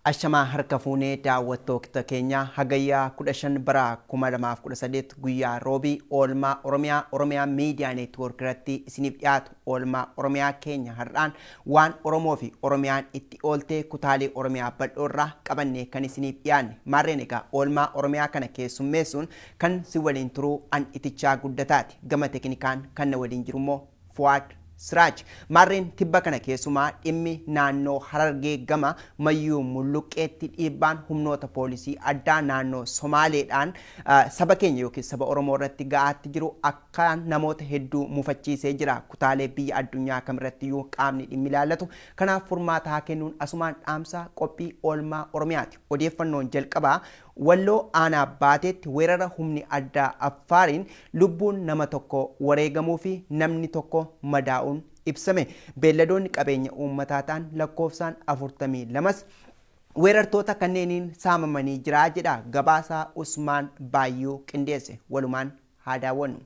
Ashamaa harka fuunee daawwattoota keenya, Hagayyaa 15 bara 2018 guyyaa Roobii oolmaa Oromiyaa Oromiyaa Miidiyaa Neetwoork irratti isiniif dhiyaatu oolmaa Oromiyaa keenya har'aan waan Oromoo fi Oromiyaan itti oolte kutaalee Oromiyaa bal'oo irraa qabannee kan isiniif dhiyaanne. Maarreen egaa oolmaa Oromiyaa kana keessummeessuun kan si waliin turuu an Itichaa Guddataati. Gama teknikaan kan na waliin jiru immoo Fuwaad Siraaj. Maarreen tibba kana keessumaa dhimmi naannoo Harargee gama Mayyuu Mulluqqeetti dhiibbaan humnoota poolisii addaa naannoo Somaaleedhaan saba keenya yookiin saba Oromoo irratti ga'aatti jiru akkaan namoota hedduu mufachiisee jira. Kutaalee biyya addunyaa kamirrattiyyuu qaamni dhimmi ilaallatu kanaaf furmaata haa kennuun asumaan dhaamsa qophii oolmaa Oromiyaati. Odeeffannoon jalqabaa Walloo aanaa Baateetti weerara humni addaa Affaariin lubbuun nama tokko wareegamuu fi namni tokko madaa'uun ibsame. Beelladoonni qabeenya uummataa ta'an lakkoofsaan 42s weerartoota kanneeniin saamamanii jira jedha gabaasaa Usmaan Baayyuu qindeesse. Walumaan haa daawwannu.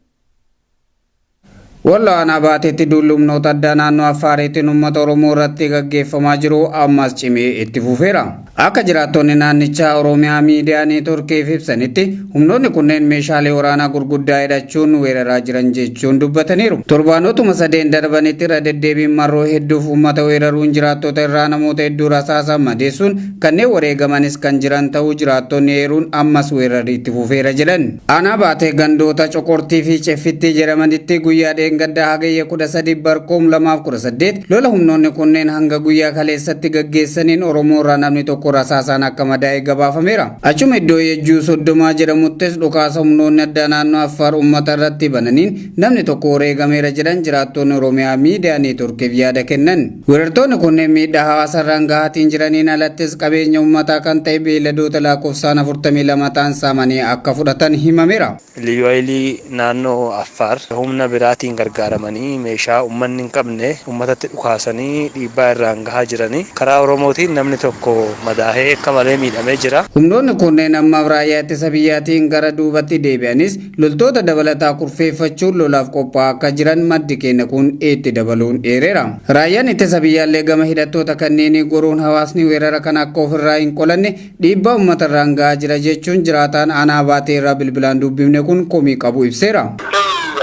Wallo Aanaa Baateetti duulli humnoota addaa naannoo Affaariitiin uummata Oromoo irratti gaggeeffamaa jiru ammas cimee itti fufeera. Akka jiraattonni naannichaa Oromiyaa Miidiyaa Neetworkiif ibsanitti humnoonni kunneen meeshaalee waraanaa gurguddaa hidhachuun weeraraa jiran jechuun dubbataniiru. Torbaanotuma sadeen darbanitti irra deddeebiin marroo hedduuf uummata weeraruun jiraattota irraa namoota hedduu rasaasaan madeessuun kanneen wareegamanis kan jiran ta'uu jiraattonni eeruun ammas weerarri itti fufeera jedhan. Aanaa Baatee gandoota Coqortii fi Ceffittii jedhamanitti guyyaa dheengaddaa Hagayya 13 bar 2018 lola humnoonni kunneen hanga guyyaa kaleessatti gaggeessaniin Oromoo irraa namni tokko rasaasaan akka madaa'e gabaafameera. Achuma iddoo Yejjuu Soddomaa jedhamuttis dhukaasa humnoonni addaa naannoo Affaar uummata irratti bananiin namni tokko wareegameera jedhan jiraattonni Oromiyaa Miidiyaa Neetworkiif yaada kennan. Weerartoonni kunneen miidhaa hawaasarraan gahaatiin jiraniin alattis qabeenya uummataa kan ta'e beeyladoota lakkoofsaan 42 ta'an saamanii akka fudhatan himameera. Liyyuu Hayilii naannoo Affaar humna biraatiin gargaaramanii meeshaa uummanni hin qabne uummatatti dhukaasanii dhiibbaa irraan gahaa jiranii. Karaa Oromootiin namni tokko madaahee akka malee miidhamee jira. Humnoonni kunneen ammaaf raayyaa ittisa biyyaatiin gara duubatti deebi'anis loltoota dabalataa kurfeeffachuun lolaaf qophaa'aa akka jiran maddi keenya kun itti dabaluun eereera. Raayyaan ittisa biyyaallee gama hidhattoota kanneenii goruun hawaasni weerara kana akka ofirraa hin qolanne dhiibbaa uummatarraan gahaa jira jechuun jiraataan aanaa Baatee irraa bilbilaan dubbifne kun komii qabu ibseera.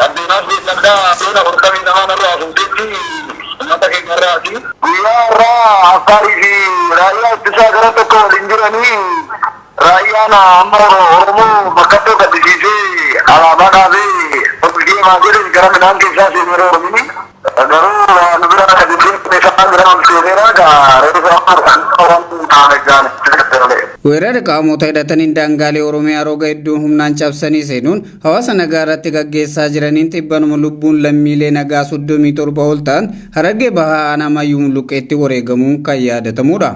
Addunyaa beekadhaa loon 42 narraa fuuteetti uummata keenya irraati. Guyyaa har'aa Affaarii fi raayyaa ittisaa gara tokko waliin jiranii, raayyaan amma Oromoo bakkattoo gaddisiisee alaabaa dhaabee ol deemaa jedhe gara midhaan keessaa seeneera Oromini. Garuu nu bira akka jijjiirame isaan bira ol seeneera gaa reefa Oromoo taa'ame gaane. Weerarri qaamota hidhataniin daangaalee Oromiyaa roga hedduun humnaan cabsanii seenuun hawaasa nagaa irratti gaggeessaa jiraniin xibbanuma lubbuun lammiilee nagaa 37 ol ta'an Harargee Bahaa aanaa Mayyuu Mulluqqeetti wareegamuun kan yaadatamudha.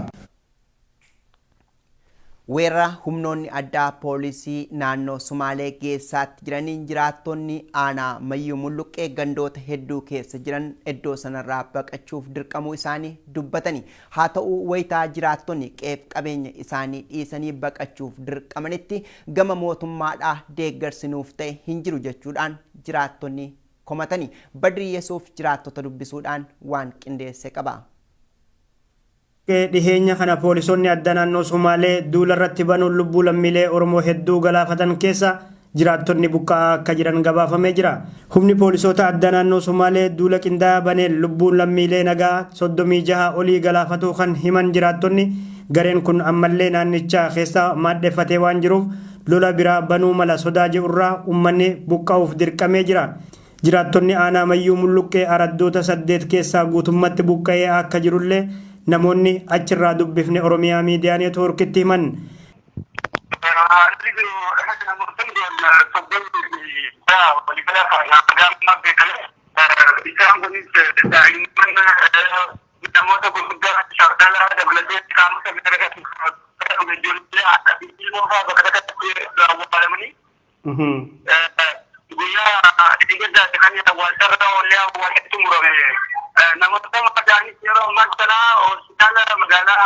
Weerara humnoonni addaa poolisii naannoo Sumaalee geessaatti jiraniin jiraattonni aanaa Mayyuu Mulluqqee gandoota hedduu keessa jiran iddoo sanarraa baqachuuf dirqamuu isaanii dubbatani. Haa ta'uu wayitaa jiraattonni qe'eef qabeenya isaanii dhiisanii baqachuuf dirqamanitti gama mootummaadhaa deeggarsi nuuf ta'e hin jiru jechuudhaan jiraattonni komatani. Badrii Yesuuf jiraattota dubbisuudhaan waan qindeesse qaba. Dhiheenya kana poolisoonni addaa naannoo Somaalee duula irratti banuun lubbuu lammiilee Oromoo hedduu galaafatan keessa jiraattonni buqqa'aa akka jiran gabaafamee jira. Humni poolisoota addaa naannoo Somaalee duula qindaa'aa baneen lubbuun lammiilee nagaa 36 olii galaafatuu kan himan jiraattonni, gareen kun ammallee naannicha keessa maadheffatee waan jiruuf lola biraa banuu mala sodaa jedhurraa ummanni buqqa'uuf dirqamee jira. Jiraattonni aanaa Mayyuu Mulluqqee araddoota 8 keessaa guutummatti buqqa'ee akka jirullee namoonni achirraa dubbifne Oromiyaa Miidiyaa Neetwoorkitti himan. Haalli jiru namoota 36 waliigala hanga ammaa beekame. Isaan kunis daa'imman, namoota gurguddaa shaakala dabalatee qaamota gara ijoollee haadha fi ilmoo fa'aa bakka takkatti awwaalamanii guyyaa dheengaddaati kan awwaalcharra oollee awwaalchi xumurame. Namoota madaa'anis yeroo ammaa kana hospitaala magaalaa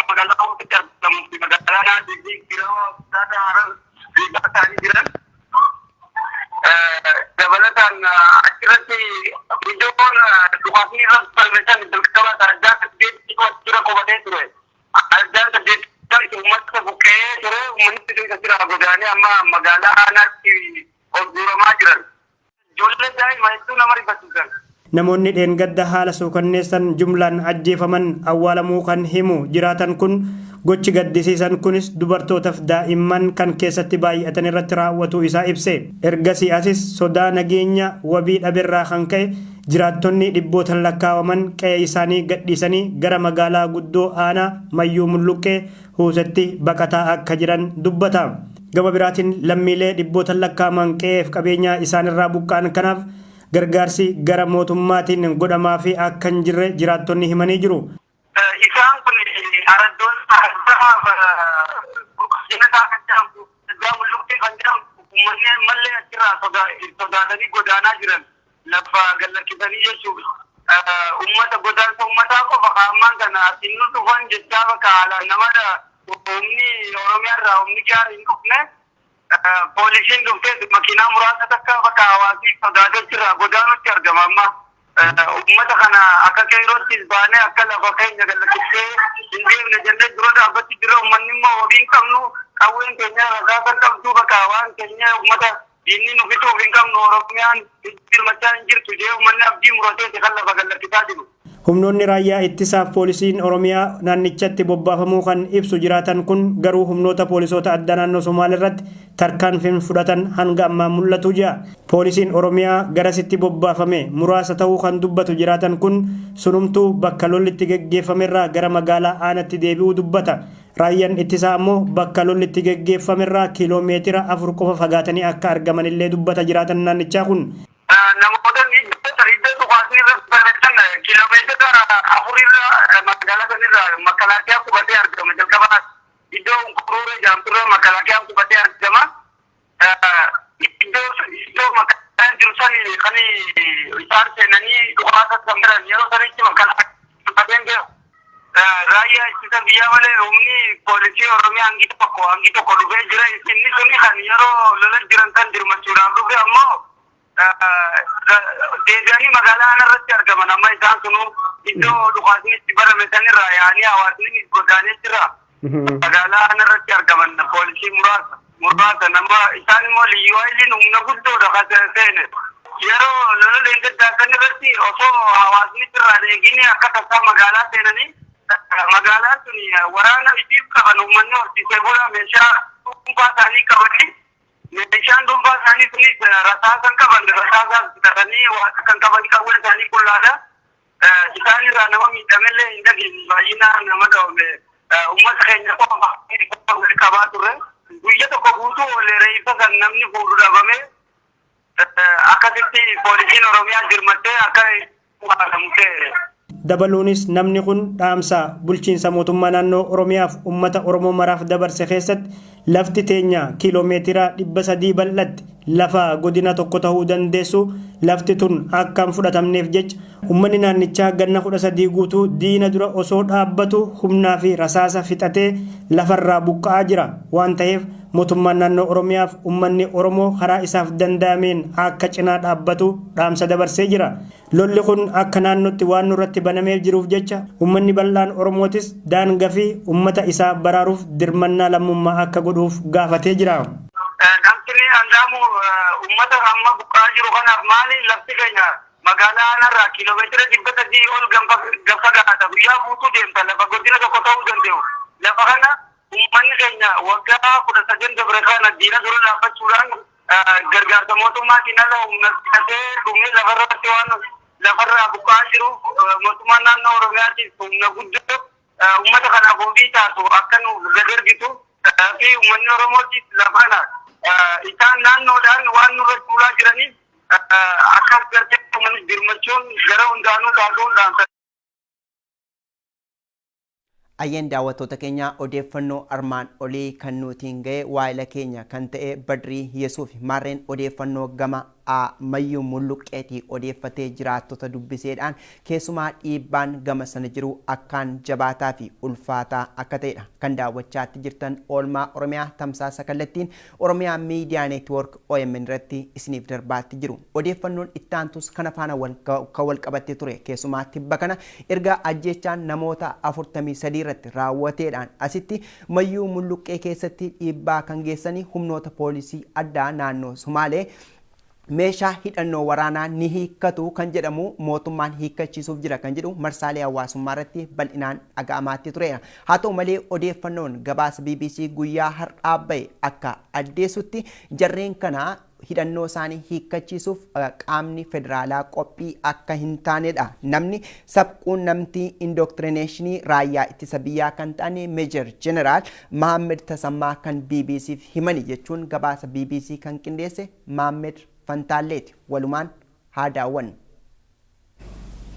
magaalaa Hawwaasitti argamu fi magaalaa Naasii biroo hospitaala Harar ta'anii jiran. Dabalataan achirratti iddoon dhukaasni irra falmesan jalqaba addaa saddeetti jira qubatee ture. Addaa Magaalaa aanaatti ol guuramaa jiran. Ijoollee daa'ima hedduu nama rifachiisan. Namoonni dheengadda haala suukanneessan jumlaan ajjeefaman awwaalamuu kan himu jiraatan kun, gochi gaddisiisan kunis dubartootaaf daa'imman kan keessatti baay'atan irratti raawwatu isaa ibse. Ergasii asis sodaa nageenya wabii dhaberraa kan ka'e jiraattonni dhibbootan lakkaawaman qe'ee isaanii gadhiisanii gara magaalaa guddoo aanaa Mayyuu Mulluqqee Huusetti baqataa akka jiran dubbata. Gama biraatiin lammiilee dhibbootan lakkaawaman qe'eef qabeenya isaanirraa buqqa'an kanaaf gargaarsi gara mootummaatiin godhamaa fi akka hin jirre jiraattonni himanii jiru. Isaan kun araddoon burqaasinataa kan jedhamtu, Addaa Mulluqqee kan jedhamtu, uummanni ammallee achirraa sodaatanii godaanaa jiran, lafa gallakkisanii jechuudha. Uummata godaansa uummataa qofa ammaan kana asiin nu dhufan jechaa bakka haalaan nama humni Oromiyaa irraa humni gaarii hin dhufne, poolisiin dhuftee makiinaa muraasa takka bakka hawaasni sodaatee achirraa godaanutti argama amma. Uummata kana akka qeerroottis baanee akka lafa keenya gallakkistee hin deemne jennee dura dhaabbatti jira. Uummanni immoo wabii hin qabnu, qawween keenya rasaasa qabdu, bakka waan keenya uummata diinni nu fixuuf hin qabnu, Oromiyaan hirmachaa hin jirtu jee uummanni abdii muratee kan lafa gallakkisaa jiru. Humnoonni raayyaa ittisaaf poolisiin Oromiyaa naannichatti bobbaafamuu kan ibsu jiraatan kun, garuu humnoota poolisoota addaa naannoo Somaalee irratti tarkaanfiin fudhatan hanga ammaa mul'atu jira. Poolisiin Oromiyaa garasitti bobbaafame muraasa ta'uu kan dubbatu jiraatan kun, sunumtuu bakka lolli itti geggeeffamerraa gara magaalaa aanatti deebi'uu dubbata. Raayyaan ittisaa ammoo bakka lolli itti geggeeffamerraa kiiloomeetira 4 qofa fagaatanii akka argamanillee dubbata jiraatan naannichaa kun. Namoota iddoo dhukaasni irra barreessan kiiloomeetira 4 irra magaalaa sanirra makalaakiyaa qubatee argama. Jalqabaa iddoo Unkuruuree jedhamturra makalaakiyaan qubatee argama. Iddoo makalaakiyaan jiru sani kan isaan seenanii dhukaasa kan biran yeroo sanitti makalaakiyaan jiru. Raayyaa ittisa biyyaa malee humni poolisii Oromiyaa hangi tokko dhufee jira. Inni suni kan yeroo lola jiran kan dirmachuudhaaf dhufe ammoo deebi'anii magaalaa kana irratti argaman. Amma isaan sunu iddoo dhukaasni itti barame sanirraa yaa'anii hawaasni godaanee jira. Magaalaa kana irratti argaman poolisii muraasa muraasa nama. Isaan immoo liyyuu haayiliin humna guddoodha kan seene. Yeroo lola leengaddaa kan irratti osoo hawaasni irraa eegini akka tasaa magaalaa seenanii, magaalaan sun waraana isiif qaban, uummanni horsiisee bulaa meeshaa dhuunfaa isaanii qabanii, meeshaan dhuunfaa isaanii sunis rasaasan qaban, rasaasaas bitatanii waan kan qaban, qawwee isaanii qullaadha. Isaan irraa nama miidhamellee hin dhageenye. Baay'inaan nama dhawame uummata keenya qofa wal qabaa turre. Guyya tokko guutuu oolee reeffa kan namni fuudhu dhabame, akkasitti poolisiin Oromiyaa dirmattee akka waalamu ta'e. Dabaluunis namni kun dhaamsa bulchiinsa mootummaa naannoo Oromiyaaf uummata Oromoo maraaf dabarse keessatti, lafti teenya kiiloomeetira 300 bal'atti, lafa godina tokko ta'uu dandeessu, lafti tun akka hin fudhatamneef jecha uummanni naannichaa ganna 13 guutuu diina dura osoo dhaabbatu humnaa fi rasaasa fixatee lafarraa buqqa'aa jira waan ta'eef, mootummaan naannoo Oromiyaaf uummanni Oromoo karaa isaaf danda'ameen akka cinaa dhaabbatu dhaamsa dabarsee jira. Lolli kun akka naannootti waan nurratti banamee jiruuf jecha uummanni bal'aan Oromootis daangaa fi uummata isaa baraaruuf dirmannaa lammummaa akka godhuuf gaafatee jira. Namni handaamu uummata amma buqqa'aa jiru kanaaf maali? Lafti keenya magaalaa aanarraa kiiloomeetira 300 ol fagaata. Guyyaa guutuu deemta, lafa godina tokko ta'uu danda'u. Lafa kana uummanni keenya waggaa 13 dabre kana diina dura dhaabbachuudhaan gargaarsa mootummaatiin ala humna fixatee dhumee lafarratti waan lafarraa buqqa'aa jiru, mootummaan naannoo Oromiyaatiif humna guddoo uummata kanaaf wabii taatu akka nu gad ergitu fi uummanni Oromootiif lafa kana isaan naannoodhaan waan nurra tuulaa jiraniif akka gartee uummanni birmachuun gara hundaanuu taatuun dhaamsa. Ayyeen, daawwattoota keenya, odeeffannoo armaan olii kan nutiin ga'e waa'ila keenya kan ta'e Badrii Yesuuf. Maarreen odeeffannoo gama Mayyuu Mulluqqeetii odeeffatee jiraattota dubbiseedhaan keessumaa dhiibbaan gama sana jiru akkaan jabaataa fi ulfaataa akka ta'edha. Kan daawwachaatti jirtan oolmaa Oromiyaa tamsaasa kallattiin Oromiyaa Miidiyaa Neetwoork OMN irratti isiniif darbaatti jiru. Odeeffannoon itti aantus kana faana kan wal qabattee ture. Keessumaa tibba kana erga ajjeechaan namoota 43 irratti raawwateedhaan asitti Mayyuu Mulluqqee keessatti dhiibbaa kan geessanii humnoota poolisii addaa naannoo Sumaalee meeshaa hidhannoo waraanaa ni hiikkatu kan jedhamu mootummaan hiikkachiisuuf jira kan jedhu marsaalee hawaasummaa irratti bal'inaan dhaga'amaatti tureera. Haa ta'u malee, odeeffannoon gabaasa BBC guyyaa har'aa bahe akka addeessutti, jarreen kana hidhannoo isaanii hiikkachiisuuf qaamni federaalaa qophii akka hin taanedha. Namni sabquunnamtii indoktrineeshinii raayyaa ittisa biyyaa kan ta'an Meejar Jeneraal Mahammed Tasammaa kan BBCf himani jechuun gabaasa BBC kan qindeesse Maammed Fantaalleeti. Walumaan haa daawwannu.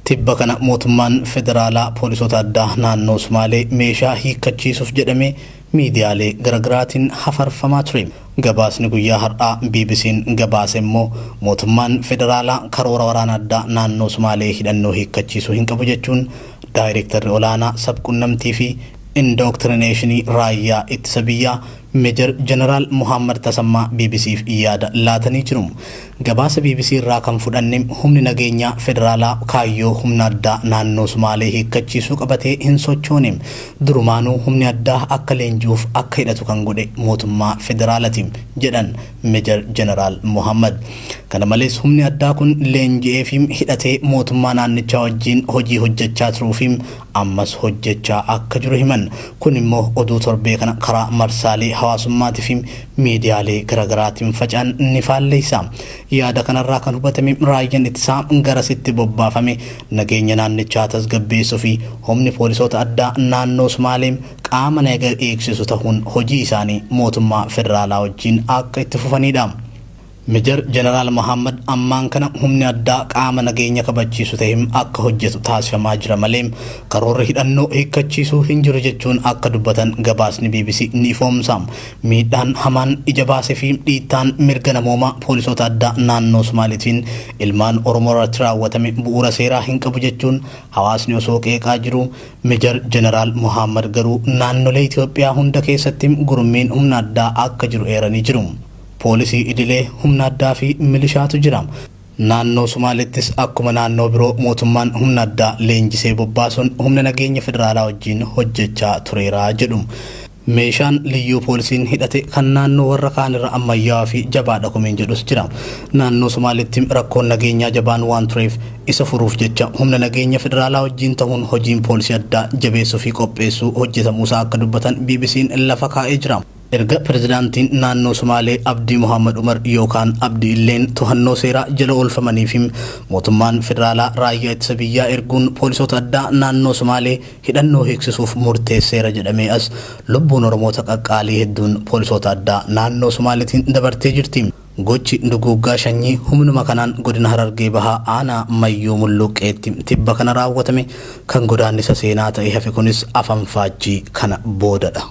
Tibba kana mootummaan federaalaa poolisoota addaa naannoo Sumaalee meeshaa hiikkachiisuuf jedhamee miidiyaalee garaagaraatiin hafarfamaa ture. Gabaasni guyyaa har'aa BBC'n gabaase immoo mootummaan federaalaa karoora waraana addaa naannoo Sumaalee hidhannoo hiikkachiisuu hin qabu jechuun daayireektarri olaanaa sabqunnamtii fi indoktrineeshinii raayyaa ittisa biyyaa Meejar Jeneraal Muhammad Tasammaa BBCf yaada laatanii jiru. Gabaasa BBC irraa kan fudhanne humni nageenyaa federaalaa kaayyoo humna addaa naannoo Sumaalee hiikkachiisuu qabatee hin sochoone. Durumaanuu humni addaa akka leenji'uuf akka hidhatu kan godhe mootummaa federaalati jedhan Meejar Jeneraal Muhammad. Kana malees, humni addaa kun leenji'ee fi hidhatee mootummaa naannichaa wajjin hojii hojjechaa turuu fi ammas hojjechaa akka jiru himan. Kun immoo oduu torbee kana karaa marsaalee hawaasummaatii fi miidiyaalee garaagaraatiin faca'an ni faalleessa. Yaada kanarraa kan hubatame raayyaan ittisaa garasitti bobbaafame nageenya naannichaa tasgabbeessuu fi humni poolisoota addaa naannoo Sumaalee qaama naga eegsisu ta'uun hojii isaanii mootummaa federaalaa wajjin akka itti fufanidha. Meejar Jeneraal Muhammad ammaan kana humni addaa qaama nageenya kabachiisu ta'ee akka hojjetu taasifamaa jira malee karoorri hidhannoo hiikkachiisuu hin jiru jechuun akka dubbatan gabaasni BBC ni ifoomsa. Miidhaan hamaan ija baasee fi dhiittaan mirga namoomaa poolisoota addaa naannoo Somaaliitiin ilmaan Oromoo irratti raawwatame bu'uura seeraa hin qabu jechuun hawaasni osoo qeeqaa jiru, Meejar Jeneraal Muhammad garuu naannolee Itoophiyaa hunda keessatti gurmiin humna addaa akka jiru eeranii jiru. Poolisii idilee, humna addaa fi milishaatu jira. Naannoo Sumaaleettis akkuma naannoo biroo mootummaan humna addaa leenjisee bobbaasuun humna nageenya federaalaa wajjin hojjechaa tureera jedhu. Meeshaan liyyuu poolisiin hidhate kan naannoo warra kaanirra ammayyaawaa fi jabaadha komeen jedhus jira. Naannoo Somaaleetti rakkoon nageenyaa jabaan waan tureef isa furuuf jecha humna nageenya federaalaa wajjin ta'uun hojiin poolisii addaa jabeessuu fi qopheessuu hojjetamuusaa akka dubbatan BBC'n lafa kaa'ee jira. Erga pirezidaantiin naannoo Sumaalee Abdii Muhammad Umar yookaan Abdii Illeen to'annoo seeraa jala oolfamanii fi mootummaan federaalaa raayyaa ittisa biyyaa erguun poolisoota addaa naannoo Sumaalee hidhannoo hiiksisuuf murteesseera jedhamee as lubbuun Oromoota qaqqaalii hedduun poolisoota addaa naannoo Sumaaleetiin dabartee jirti. Gochi duguuggaa shanyii humnuma kanaan godina Harargee Bahaa aanaa Mayyuu Mulluqqeetti tibba kana raawwatame kan godaannisa seenaa ta'e hafe kunis afanfaajjii kana boodadha.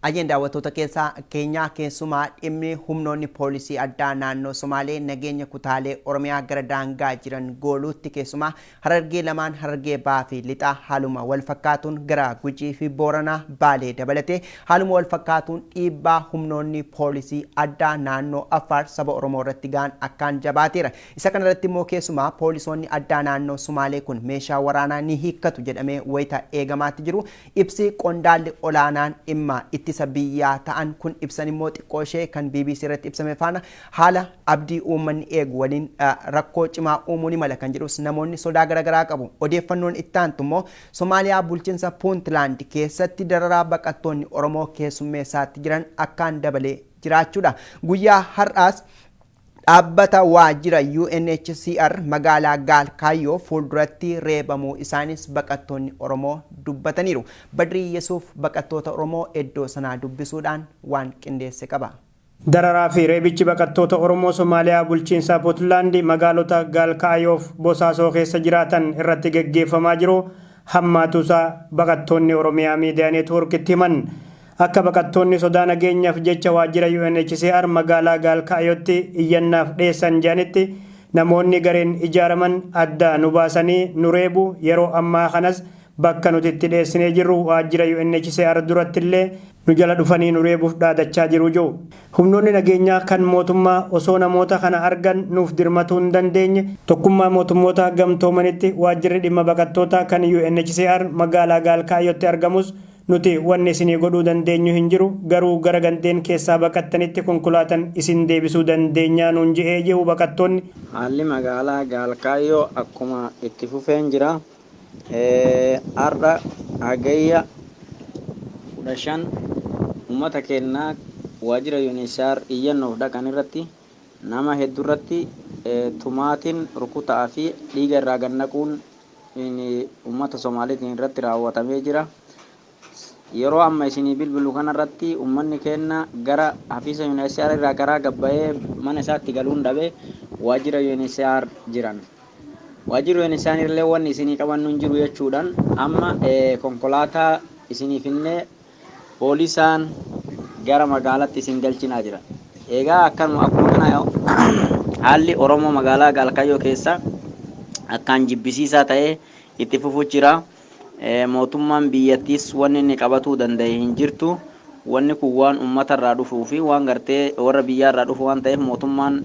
Ajeen daawwattoota keessaa keenyaa, keessumaa dhimmi humnoonni poolisii addaa naannoo Somaalee nageenya kutaalee Oromiyaa gara daangaa jiran gooluutti, keessumaa Harargee lamaan, Harargee Bahaa fi Lixaa, haaluma wal fakkaatuun gara Gujii fi Booranaa, Baalee dabalatee haaluma wal fakkaatuun dhiibbaa humnoonni poolisii addaa naannoo Affaar saba Oromoo irratti ga'an akkaan jabaateera. Isa kanarratti immoo keessumaa poolisoonni addaa naannoo Sumaalee kun meeshaa waraanaa ni hiikkatu jedhamee wayita eegamaatti jiru, ibsi qondaalli olaanaan dhimma ittisa biyyaa ta'an kun ibsan immoo xiqqoo ishee kan BBC irratti ibsame faana haala abdii uummanni eegu waliin rakkoo cimaa uumuu ni mala kan jedhus namoonni sodaa garaagaraa qabu. Odeeffannoon itti aantu immoo Somaaliyaa bulchiinsa Puuntlaand keessatti dararaa baqattoonni Oromoo keessummeessaatti jiran akkaan dabalee jiraachuudha. Guyyaa har'aas dhaabbata waajjira UNHCR magaalaa Gaalkaayyoo fuulduratti reebamuu isaanis baqattoonni Oromoo dubbataniiru. Badrii Yesuuf baqattoota Oromoo iddoo sanaa dubbisuudhaan waan qindeesse qaba. Dararaa fi reebichi baqattoota Oromoo Somaaliyaa bulchiinsa Puutlaandi magaalota Gaalkaayoof Bosaasoo keessa jiraatan irratti geggeeffamaa jiru hammaatuusaa baqattoonni Oromiyaa Miidiyaa Neetwoorkitti himan. Akka baqattoonni sodaa nageenyaaf jecha waajjira UNHCR magaalaa Gaalkaayotti iyyannaaf dhiyeessan jedhanitti, namoonni gareen ijaaraman adda nu baasanii nu reebu. Yeroo ammaa kanas bakka nuti itti dhiyeessinee jirru waajjira UNHCR durattillee nu jala dhufanii nu reebuuf dhaadachaa jiru jiru. Humnoonni nageenyaa kan mootummaa osoo namoota kana argan nuuf dirmatuu hin dandeenye. Tokkummaa Mootummoota Gamtoomanitti waajjirri dhimma baqattootaa kan UNHCR magaalaa Gaalkaayotti argamus, nuti wanni isinii godhuu dandeenyu hin jiru, garuu gara gandeen keessaa baqattanitti konkolaatan isin deebisuu dandeenyaa nuun je'ee jiru baqattoonni. Haalli magaalaa Gaalkaayyoo akkuma itti fufeen jira. Har'a Hagayya 15 uummata keenyaa waajjira UNHCR iyyannoof dhaqan irratti nama hedduu irratti tumaatiin, rukutaa fi dhiiga irraa gannaquun uummata Somaaliitiin irratti raawwatamee jira. Yeroo amma isinii bilbilu kanarratti uummanni keenya gara hafiisa UNHCR irraa karaa gabbayee mana isaatti galuun dhabe, waajjira UNHCR jiran. Waajjirri UNHCR illee wanni isinii qabannu hin jiru jechuudhaan amma konkolaataa isinii finnee poolisaan gara magaalaatti isin galchinaa jira. Egaa akkanuma akkuma kana haalli Oromoo magaalaa Gaalkayyoo keessa akkaan jibbisiisaa ta'ee itti fufuu jira. Mootummaan biyyattiis wanni inni qabatuu danda'e hin jirtu. Wanni kun waan uummatarraa dhufuu fi waan gartee warra biyyaarraa dhufu waan ta'eef, mootummaan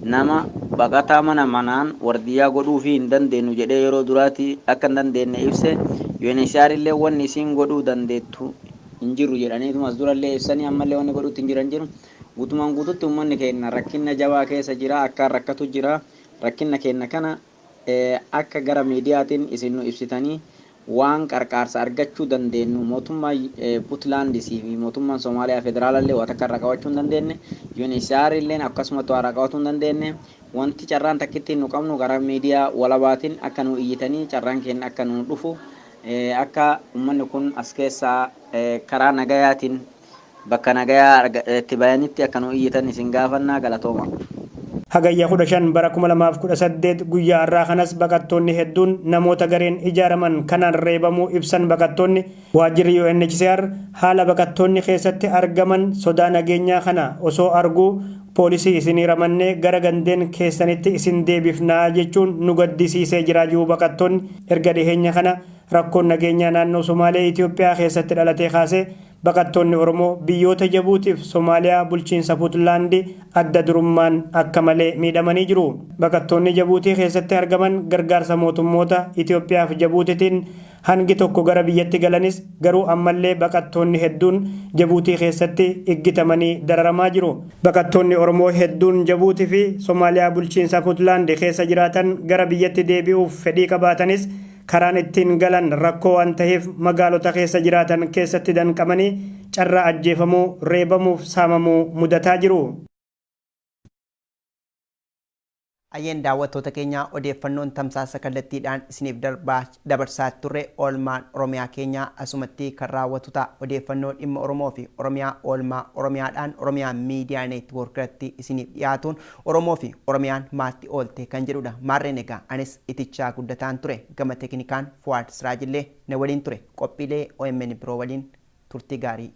nama baqataa mana manaan wardiyyaa godhuu fi hin dandeenyu jedhee yeroo duraati akka hin dandeenye ibse. UNHCR illee wanni isiin godhuu dandeettu hin jiru jedhaniituma as durallee ibsanii, ammallee wanni godhuutti hin jiran jiru. Guutumaan guututti uummanni keenya rakkina jabaa keessa jira, akkaan rakkatu jira. Rakkina keenya kana akka gara miidiyaatiin isin nu ibsitanii waan qarqaarsa argachuu dandeenyu, mootummaa Puntlaandisii fi mootummaan Somaaliyaa federaalallee waa takka irraa qabachuu hin dandeenye. UNHCR illeen akkasumatti waa irraa qabachuu hin dandeenye. Wanti carraan takkittiin nu qabnu karaa miidiyaa walabaatiin akka nu iyyitanii carraan keenya akka nu dhufu, akka uummanni kun as keessaa karaa nagayaatiin bakka nagayaa itti bayanitti akka nu iyyitan isin gaafannaa. Galatooma. Hagayya 15 bara 2018 guyyaa har'aa kanas baqattoonni hedduun namoota gareen ijaaraman kanaan reebamuu ibsan baqattoonni. Waajjirri UNHCR haala baqattoonni keessatti argaman sodaa nageenyaa kana osoo arguu, poolisii isinii ramannee gara gandeen keessanitti isin deebifnaa jechuun nu gaddisiisee jira jiru baqattoonni. Erga dhiheenya kana rakkoon nageenyaa naannoo Somaalee Itoophiyaa keessatti dhalatee kaasee baqattoonni Oromoo biyyoota Jabuutiif Somaaliyaa bulchiinsa Puntlaandi adda durummaan akka malee miidhamanii jiru. Baqattoonni Jabuutii keessatti argaman gargaarsa mootummoota Itoophiyaa fi Jabuutitiin hangi tokko gara biyyatti galanis, garuu ammallee baqattoonni hedduun Jabuutii keessatti iggitamanii dararamaa jiru. Baqattoonni Oromoo hedduun Jabuutii fi Somaaliyaa bulchiinsa Puntlaand keessa jiraatan gara biyyatti deebi'uuf fedhii qabaatanis, karaan ittiin galan rakkoo waan ta'eef magaalota keessa jiraatan keessatti danqamanii carraa ajjeefamuu, reebamuuf saamamuu mudataa jiru. Ayyeen, daawwattoota keenya, odeeffannoon tamsaasa kallattiidhaan isiniif dabarsaa turre oolmaan Oromiyaa keenya asumatti kan raawwatu ta'a. Odeeffannoo dhimma Oromoo fi Oromiyaa oolmaa Oromiyaadhaan Oromiyaa Miidiyaa Neetwoork irratti isiniif dhiyaatuun Oromoo fi Oromiyaan maatti oolte kan jedhudha. Maarreen egaa anis Itichaa Guddataan ture. Gama teeknikaan Fuwaad Siraajillee na waliin ture. Qophiilee OMN biroo waliin turtii gaarii.